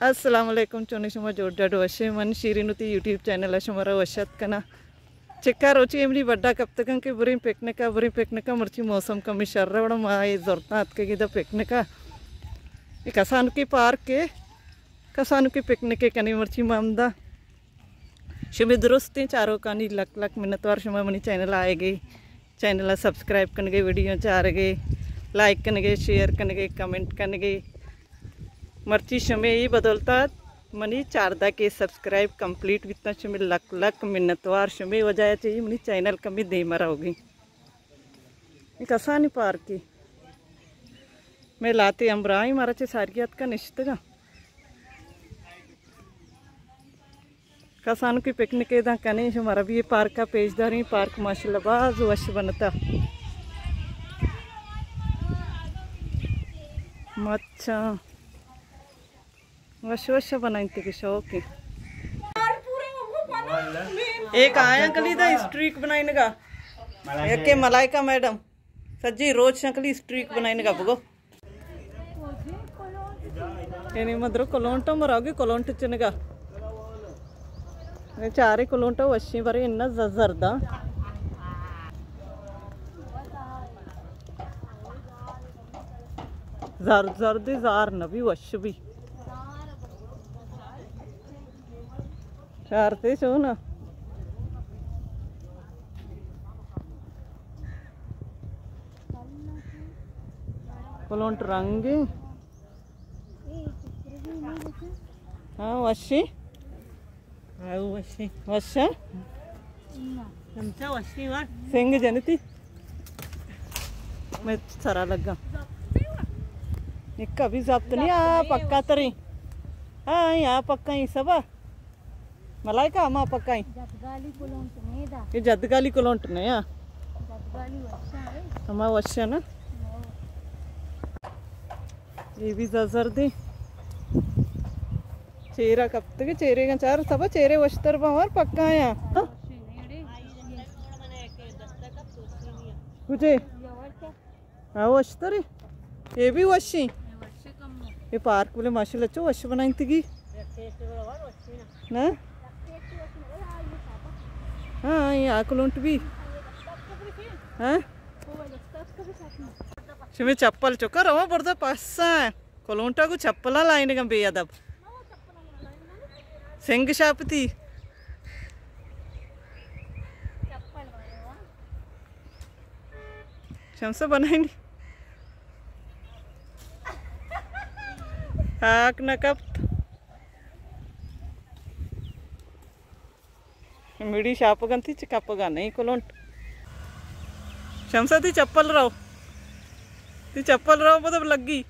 السلام علیکم، چونیں شما؟ جوڑ ڈاڈ وشے؟ من شیرین وتی یوٹیوب چینل ءَ شمارا وش اتک کناں۔ چکا روچے منی بڈا کپتگاں کہ بریں پکنک ءَ، بریں پکنک ءَ۔ مرچی موسم کمی شر ءَ، وڑا ما اے زرتاں اتکگیں دا پکنک ءَ۔ اے کسانکی پارک ءَ، کسانکی پکنک ءَ کنیں۔ مرچی ما ہمدا شمے درستیں چاروکانی لک لک منتوار، شما منی چینل ءَ آئیگے، چینل ءَ سبسکرائب کنگے، ویڈیو چارگے، لائک کنگے، شیئر کنگے، کمنٹ کنگے۔ مرچی شمے ای بدولت ءَ منی چاردہ کے سبسکرائب کمپلیٹ بیتاں۔ شمے لک لک منتوار، شمے وجہ ءَ چہ منی چینل کمی دیم ءَ روگی۔ اے کسانی پارکی۔ مئے لہتے ہمبراہیں، مارا چہ ساری اتکا نشتگاں۔ کسانکی پکنک ءَ داں کنیں، شمارا بھی اے پارک ءَ پیش داریں۔ پارک ماشاءاللہ باز وش بنتا۔ مچھاں وش وش بنائینتگی شوقیں۔ ایک آیاں کلی دا اسٹریک بنائینگا۔ یکے ملائکہ میڈم۔ سجی روچ شکلی اسٹریک بنائینگا بگو۔ یعنی مدرو کلونٹا مراگی کلونٹ چنگا۔ چارے کلونٹا وشیں، برے انہ ز-، زردا۔ زرد زرد زار نبی، وش بی۔ شارتے چونا۔ کلونٹ رنگیں۔ ہاں، وشی۔ ہاں، وشی۔ وشا؟ ہمچا وشی وا۔ سنگ جنتی۔ میں سرا لگا۔ نکا بھی ضبط نہیں، آ پکا تری۔ ہاں، آ پکا ہی سبا۔ ملائکہ، ہما پکائیں۔ جدگالی کلونٹ نہیں دا۔ یہ جدگالی کلونٹ نہیں، ہاں۔ جدگالی وشا ہے۔ ہما وشا نا۔ ہاں۔ یہ بھی زرد ہیں۔ چیرا کپتگے، چیرے کا چار سبا چیرے وشتر با اور پکا ہیں۔ ہاں؟ کجے؟ ہاں، وشترے۔ اے بھی وشیں۔ اے پارک بلے ماشاءاللہ چو وش بنائینتگی۔ نا؟ ہاں، یہ آ کلونٹ بھی۔ ہاں؟ شمے چپل چکا رواں بردا پساں۔ کلونٹا کو چپلاں لائنگاں بے ادب۔ سنگ شاپتی۔ شمس بنائینی۔ ہاک نہ کپت۔ میڑی شاپگاں تی چہ کپگا نہیں کلونٹ۔ شمسا تی چپل رو۔ تی چپل رو مطلب لگی۔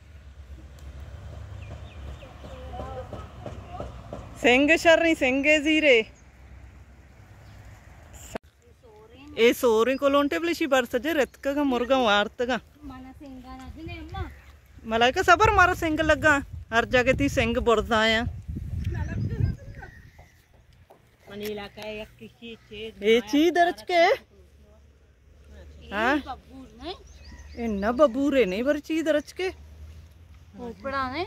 سنگ شر نہیں، سنگے زیرے۔ اے سوریں کلونٹے بلے شی برسجے رتکگا مرگا وارتگا۔ ملائکہ صبر مارا سنگ لگا۔ ہر جگہ تی سنگ برزایا۔ منی علاقہ ءَ یک کشی چیز اے چی درچکے؟ ہاں؟ ببور نہیں؟ اے نہ ببورے نہیں، بر چی درچکے؟ کوپڑا نہیں؟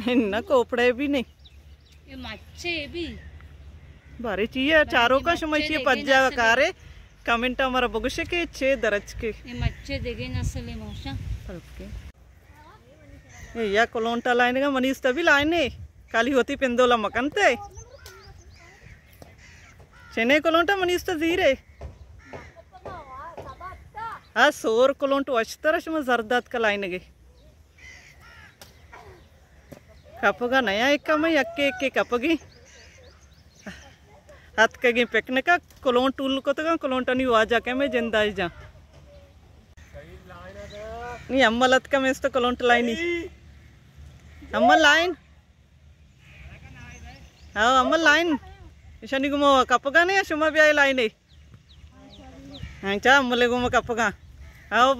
اے نہ کوپڑے بھی نہیں۔ یہ مچھے بھی۔ بارے چی ہے؟ چاروں کا شما چی پجا کارے؟ کمنٹ ہمارا بگوشے کہ چے درچکے۔ یہ مچھے دیگے نسل ہے موشا۔ اے یا کلونٹا لائنگا منی است بھی لائنے۔ کالی ہوتی پندولا مکنتے۔ چنے کلونٹا منی است زیرے۔ ہاں، سور کلونٹ وشتر شما زردات کا لائنگے۔ کپگا نیا ایک میں یکے ایک کپگی۔ اتکگیں پکنک ءَ کلونٹ ٹول کتگاں، کلونٹانی واجہ کہ میں جندائی جاں۔ نی امل اتکا میں است کلونٹ لائنی۔ امل لائن۔ ہاں، امل لائن۔ ایشانی گما کپگا نے، شما بیائے لائنے۔ ہاں، چا امل گما کپگا۔ ہاں،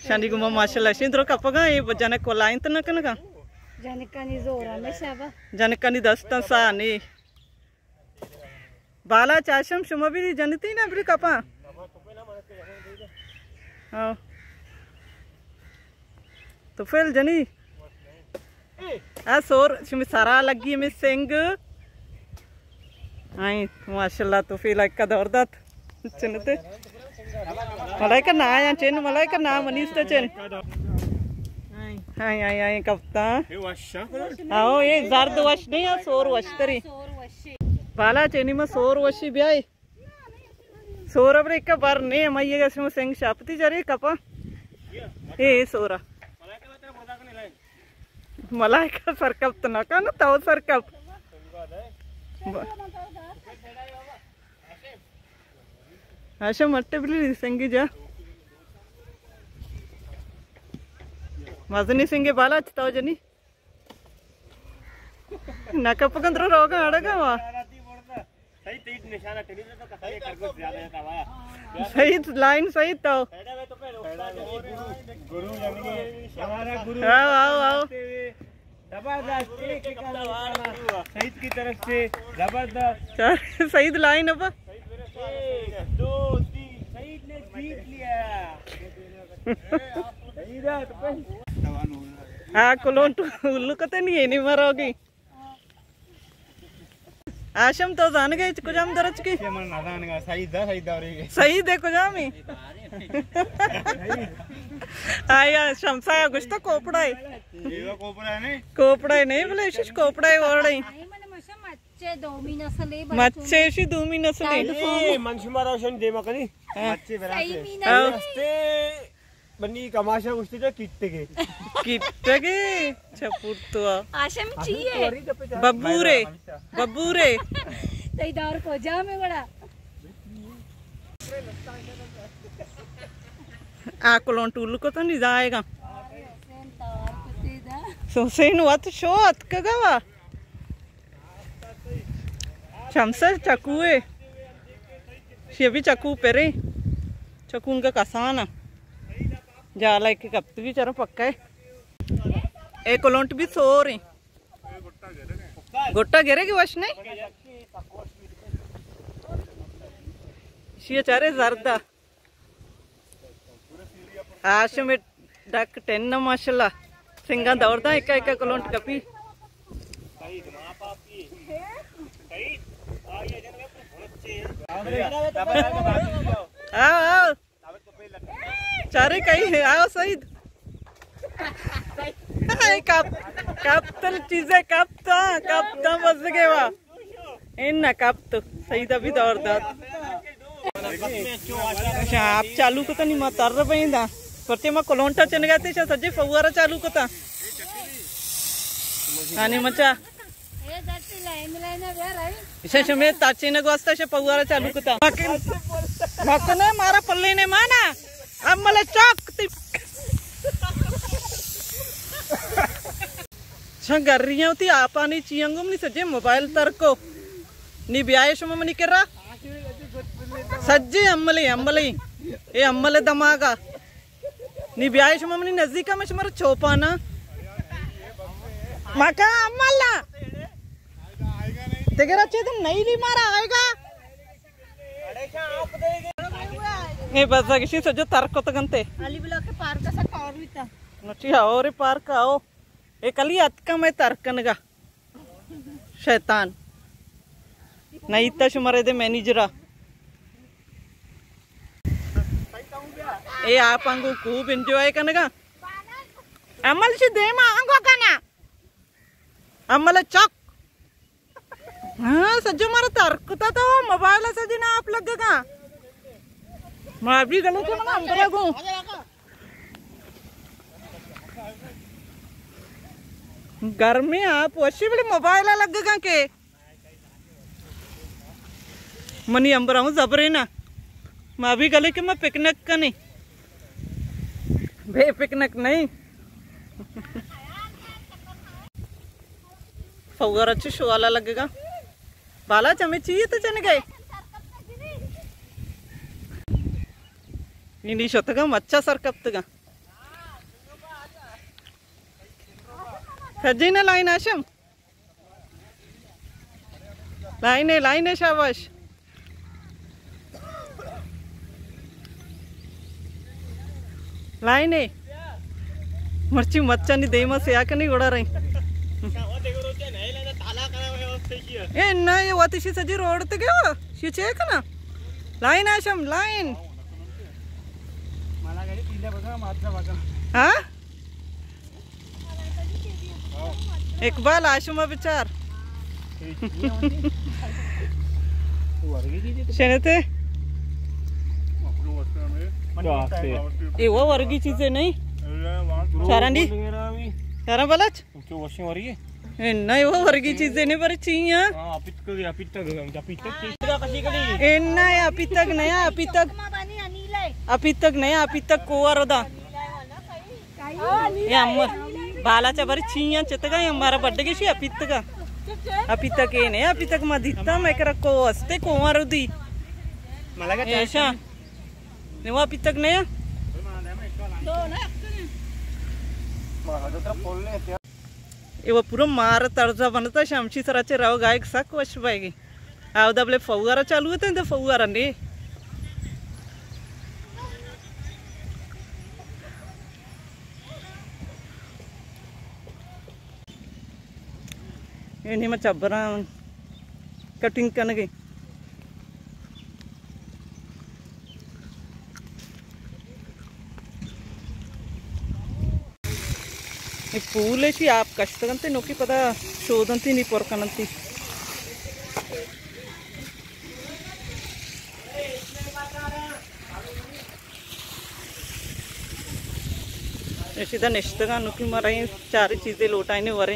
شانی گما ماشاءاللہ شین درو کپگا، اے جنک کو لائن تو نہ کنگا۔ جنکانی زورا میں شابا۔ جنکانی دستاں سا نے۔ بالا چاشم شما بھی جنتی نا، بری کپا۔ ہاں۔ تو فیل جنی۔ آ سور شمی سرا لگی، ہمے سنگ۔ آئی، ماشاءاللہ، تو فیل اکا دور دات۔ چنتے؟ ملائکہ نہ آیا، چین ملائکہ نہ منیست چین۔ آئی، آئی، آئی، کپتا۔ آؤ، یہ زرد وش نہیں، آ سور وش تری۔ بالا چینی ما سور وشی بیائی۔ سورا برے کا بر نے، ہمائی گا شما سنگ شاپتی جرے کپا۔ اے سورا۔ ملائکہ سر کپت نہ کن، تو سر کپ۔ ب-، ہاشم مٹے بلی سنگی جا۔ مزنی سنگے بالا چتاو جنی۔ نہ کپگن درو روگا اڑگا وا۔ صحیح تیز نشانہ ٹینی تو کسے کر کو زیادہ جاتا وا۔ صحیح لائن صحیح تو۔ گرو جنگے، ہمارا گرو۔ آؤ، آؤ، آؤ۔ زبردست، ایک ایک سعید کی طرف سے زبردست۔ سعید لائن اب۔ ایک، دو، تین، سعید نے جیت لیا۔ سعید ہے تو پہ۔ ہاں، کلونٹ الو کتے نہیں ہے، نہیں مروگی۔ ہاشم، تو زانگے کجام درچکی؟ یہ من نہ زانگا، سعید دا، سعید دا ورے۔ سعید ہے کجامی؟ آیا شمسایا گشتا کوپڑا ہے۔ یہ کوپڑا ہے نہیں؟ کوپڑا ہے نہیں، بلے شش کوپڑا ہے وڑے۔ مچے دومی نسل ہے، مچے شی دومی نسل ہے۔ اے، من شما روشن دیما کنی۔ ہاں۔ مچے برا صحیح سے۔ مینا ہاں۔ ہے۔ رستے بنی کماشا گوشتے جو کٹگے۔ کٹگے؟ چپور تو آ۔ آشم چی ہے؟ ببورے۔ ببورے۔ تئی دور کجا میں بڑا؟ آ کلون ٹول کو تو نہیں جائے گا۔ سوسین وت شو اتکگا وا۔ چمسر چکوئے۔ شی ابھی چکو پرے۔ چکو انگا کسانا۔ جالا ایک کپتگی چرا پکا ہے۔ اے کلونٹ بھی سور ہیں۔ گٹا گرے گی وش نہیں؟ شی چارے زردہ۔ ہاشم ڈک ٹین ماشاءاللہ۔ سنگاں دور داں، ایکا ایکا کلونٹ کپی۔ آؤ، آؤ۔ چارے کئی ہے، آؤ سعید۔ کپ، کپتل چیزے کپتا، کپتا مزگے وا۔ ان نہ کپت، سعید ابھی دور دات۔ اچھا، آپ چالو کتا نہیں، ما تر بیندا۔ پرچے ما کلونٹا چنگاتے، شا سجے فوارا چالو کتا۔ آنے مچا۔ اسے شمے تاچے نہ گوستا، شا فوارا چالو کتا۔ مکن، مکنے مارا پلے نے مانا۔ امل چوک تی۔ شاں گریاں وتی آپانی چیاں گوں منی سجے موبائل ترکو۔ نی بیائے شما منی کرا۔ سجے املے، املے۔ اے امل دماغا۔ نی بیائے شما منی نزدیکا، من شمارا چوپانا۔ مکا امل نا۔ تگرا چیدن نہیں لی مارا آئے گا۔ اے بس گشی سجو ترکو تگنتے۔ علی بلا کے پارک سا کور بیتا۔ نچی اور پارک آؤ۔ اے کلی اتکا میں ترکنگا۔ شیطان۔ نہیں تا شمارے دے مینیجرا۔ اے آپ انگو خوب انجوائے کنگا۔ عمل شی دیما انگو کنا۔ عمل چک۔ ہاں، سجو مارا ترکتا تو موبائل سجی نا آپ لگگا۔ ما بھی گلو کے منا اندر گوں۔ گرمی آپ وشی بڑی موبائل لگگا کے۔ منی امبر ہوں زبرے نا۔ ما بھی گلے کہ ما پکنک کنی۔ بے پکنک نہیں۔ فوارہ چش والا لگگا۔ بالا چمے چیئے تو چن گئے۔ نی نی شتگا مچا سر کپتگا۔ سجی نا لائن آشم۔ لائنے، لائنے، شاباش۔ لائنے۔ مرچی مچانی دیما سیاہ کنی گڑا رہی۔ اے نہ، اے وتی شی سجی روڈ تے گئے ہو۔ شی چیک نا۔ لائن آشم، لائن۔ ہاں؟ اقبال، آشم بچار۔ شنتے؟ اے وہ ورگی چیزیں نہیں؟ چارانی؟ چاران بلچ؟ اے نہ، وہ ورگی چیزیں نہیں، پر چیاں۔ اے نہ، اے اپیتگ نیا، اپیتگ۔ اپیتگ نیا، اپیتگ کوار دا۔ اے ہم بالا چا بری چیاں چتگا، اے ہمارا بڈگے شی اپیتگا۔ اپیتگ اے نے، اپیتگ ما دیتا، میں کرا کو استے، کو رو دی۔ ایشا۔ نے وہ اپیتگ نے۔ اے وہ پورا مار طرزا بنتا، شمشی سرا چے رو گائے سک وش بائے گی۔ آ، اودا بلے فوارہ چالو اتے، تو فوارہ نے۔ اے نیمہ چبراں کٹنگ کنگے۔ اے پول اشی آپ کشتگنتی، نوکی پدا شودنتی، نی پر کننتی۔ اشی دا نشتگاں، نوکی مرے چاری چیزے لوٹائنے ورے۔